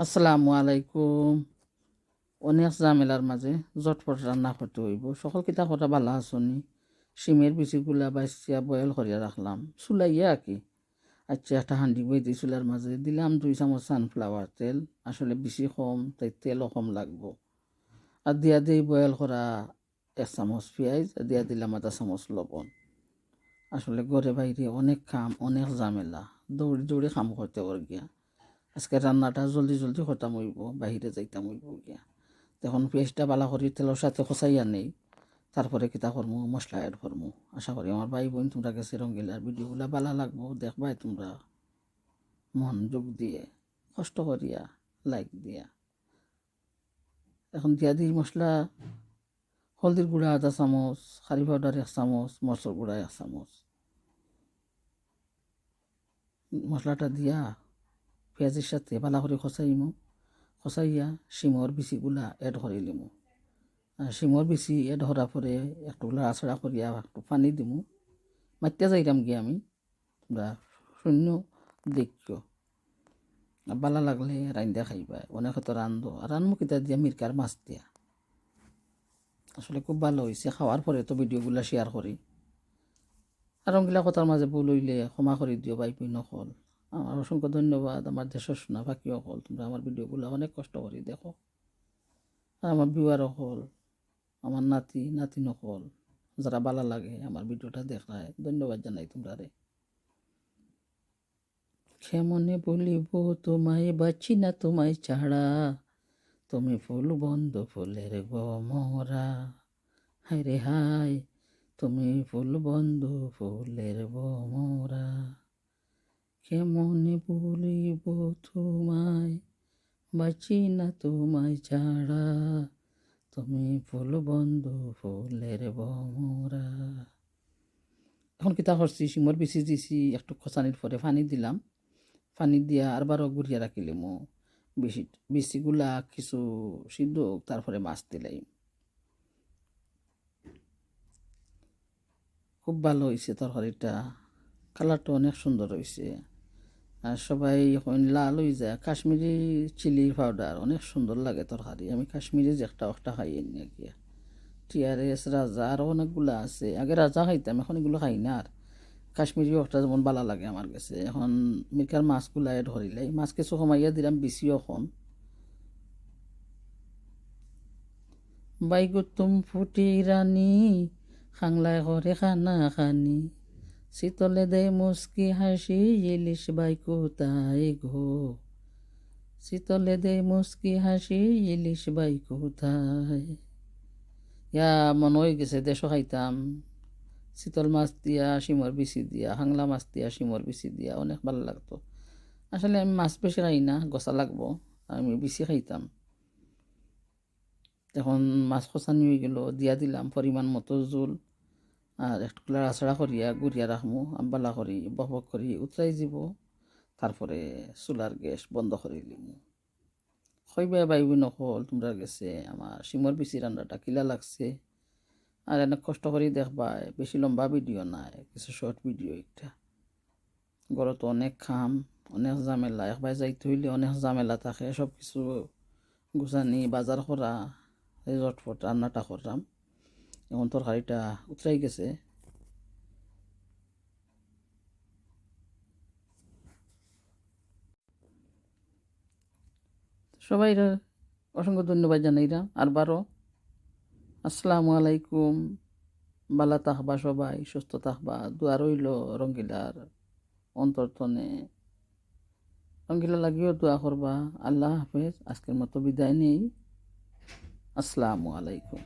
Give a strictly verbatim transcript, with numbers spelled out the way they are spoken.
আসসালামু আলাইকুম। অনেক ঝামেলার মাঝে ঝটপট রান্না করতে অইবো। সকল কিতা করা, বালা আছনি? শিমের বিচিগুলা বাছিয়া boil করিয়া রাখলাম, চুলাইয়া আর কি। আচ্ছা, একটা হান্ডি বই দিই চুলার মাঝে, দিলাম দুই চামচ sunflower তেল। আসলে বিচি কম, তাই তেলও কম লাগবো। আর দিয়া দেই boil করা এক চামচ পিয়াজ, আর দিয়া দিলাম আধা চামচ লবণ। আসলে ঘরে বাইরে অনেক কাম, অনেক ঝামেলা, দৌড়ি দৌড়ি কাম করতে অর গিয়া। আজকে রান্নাটা জলদি জলদি খতম অইবো, বাইরে যাইতাম অইবো গিয়া। তে এখন পিয়াজটা বালা করি তেলর সাথে কষাইয়া নেই, তারপরে কিতা করমু, মশলা add করমু। আশা করি আমার ভাই বইন তোমরা গেছে রঙ্গিলার videoগুলা বালা লাগবো, দেখবায় তোমরা মনোযোগ দিয়ে, কষ্ট করিয়া, like দিয়া। এখন দিয়া দিই মশলা, হলদির গুঁড়া আধা চামচ, curry powder এক চামচ, মরচর গুঁড়া এক চামচ। মশলাটা দিয়া পিয়াজের সাথে বালা করি কষাইমু। কষাইয়া শিমর বিচিগুলা add করিলিমু। আর শিমর বিচি add করার পরে একটু লাড়াচাড়া করিয়া একটু পানি দিমু। মাতিয়া যাইরাম গিয়া আমি, তোমরা শূন্য দেখিও। আর বালা লাগলে রাইন্দা খাইবা। অনেকে তো রান্ধো, আর রান্ধমু কিতা দিয়া, মিরকার মাছ দিয়া। আসলে খুব বালা অইছে, খাওয়ার পরে তো videoগুলা share করি। আর রঙ্গিলা কথার মাঝে ভুল অইলে ক্ষমা করি দিও ভাই বইন অকল। আমার অসংখ্য ধন্যবাদ, আমার দেশর সোনা পাখি অকল, তোমরা আমার videoগুলা অনেক কষ্ট করি দেখো। আর আমার viewer অকল, আমার নাতি নাতিন অকল, যারা বালা লাগে আমার videoটা দেখরায়, ধন্যবাদ জানাই তোমরারে। কেমনে ভুলিব তোমায়, বাঁচি না তোমায় ছাড়া, তুমি ফুল বন্ধু ফুলের ভমরা। হায় রে হায়, তুমি ফুল বন্ধু ফুলের ভমরা। কেমনে ভুলিব তোমায়, বাঁচি না তোমায় ছাড়া, তুমি ফুল বন্ধু ফুলের ভমরা। এখন কিতা করছি, শিমর বিচি দিছি, একটু কষানির পরে পানি দিলাম। পানি দিয়া আরবারও গুড়িয়া রাখিলিমু। বিচি, বিচিগুলা কিছু সিদ্ধ অউক, তারপরে মাছ দিলাই। খুব বালা অইছে তরকারিটা, colourটা অনেক সুন্দর অইছে। আর সবাই এখন লাল অই যায়, কাশ্মীরি chilli powder, অনেক সুন্দর লাগে তরকারি। আমি কাশ্মীরি যে একটা ওটা খাই এনে গিয়া। টিআরএস, রাজা, আরও অনেকগুলা আছে। আগে রাজা খাইতাম, এখন এগুলো খাই না। আর কাশ্মীরি ওটা যেমন বালা লাগে আমার গেছে। এখন মিরকার মাছগুলা add করিলাই, মাছ কিছু কমাইয়া দিলাম, বিচি এখন। বাইগুতুম ফুটি রানী, খাংলায় করে খানা খানি। শীতলে দেয় মুস্কি হাসি, ইলিশ বাই কোথায় গো? শীতলে দেয় মুস্কি হাসি, ইলিশ বাই কোথায়? ইয়া, মনো অই গেছে দেশো খাইতাম। শীতল মাছ দিয়া, শিমর বিচি দিয়া, খাংলা মাছ দিয়া, শিমর বিচি দিয়া, অনেক বালা লাগতো। আসলে আমি মাছ বেশি খাই না, গছা লাগবো, আমি বিচি খাইতাম। এখন মাছ কষানি অই গেলো, দিয়া দিলাম পরিমাণ মতো জুল, আর একটু লাড়াচাড়া করিয়া গুড়িয়া রাখমু, আম বালা করি বক বক করি উতরাই যিবো, তারপরে চুলার গ্যাস বন্ধ করি দিমু। কইবায় ভাই বইন অকল, তোমরার গেছে আমার শিমর বিচি রান্নাটা কিলা লাগছে, আর অনেক কষ্ট করি দেখবায়, বেশি লম্বা video নায়, কিছু short video একটা। ঘরো তো অনেক কাম, অনেক ঝামেলা, একবায় যাইতে অইলে অনেক ঝামেলা থাকে, সব কিছু গুছানি, বাজার করা, এই ঝটপট রান্নাটা করলাম। এখন তরকারিটা উতরাই গেছে। সবাইরে অসংখ্য ধন্যবাদ জানাইরা আরবারও। আসসালামু আলাইকুম। বালা থাকবা সবাই, সুস্থ থাকবা। দোয়া রইলো রঙ্গিলার অন্তর তনে। রঙ্গিলা লাগিও দোয়া করবা। আল্লাহ হাফেজ। আজকের মতো বিদায় নেই। আসসালামু আলাইকুম।